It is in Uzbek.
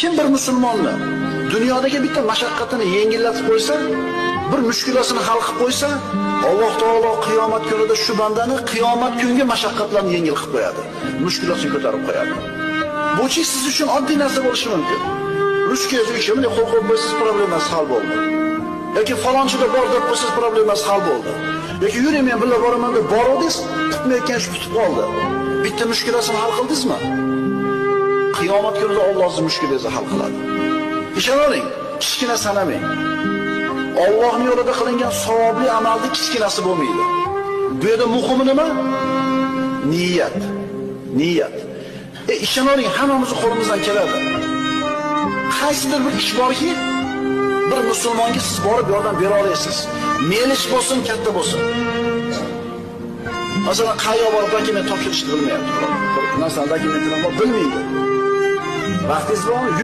Kim bir musulmonni dunyodagi bitta mashaqqatini yengillatib qo'ysa, bir mushkulasini hal qilib qo'ysa, Alloh taolo qiyomat kunida shu bandani qiyomat kungi mashaqqatlarni yengil qilib qo'yadi. Mushkulasini ko'tarib qo'yadi. Bu siz uchun oddiy narsa bo'lishi mumkin. Ruchka yozib, bunday qo'l qo'yib qo'ysangiz problemasi hal bo'ldi. Yoki falonchida bor deb qo'ysangiz problemasi hal bo'ldi. Yoki yuring men birga boraman deb borodingiz, tutmayotgan ish tutib qoldi. Bitta mushkulasini hal qildingizmi? Qiyomat kunida Alloh sizni mushkulangizni hal qiladi. Ishonavering, kichkina sanamang. Allohning yo'lida qilingan savobli amalning kichkinasi bo'lmaydi. Bu yerda muhimi nima? Niyat. Niyat. Ishonavering, hammamizning qo'limizdan keladi. Qaysidir bir ish borki, bir musulmonga siz borib yordam bera olasiz. Melish bo'lsin, katta bo'lsin. Masalan, qayerga borib dokument topshirishni bilmayapti. Bir narsani dokumentini bilmaydi. Vaqtingiz bormi?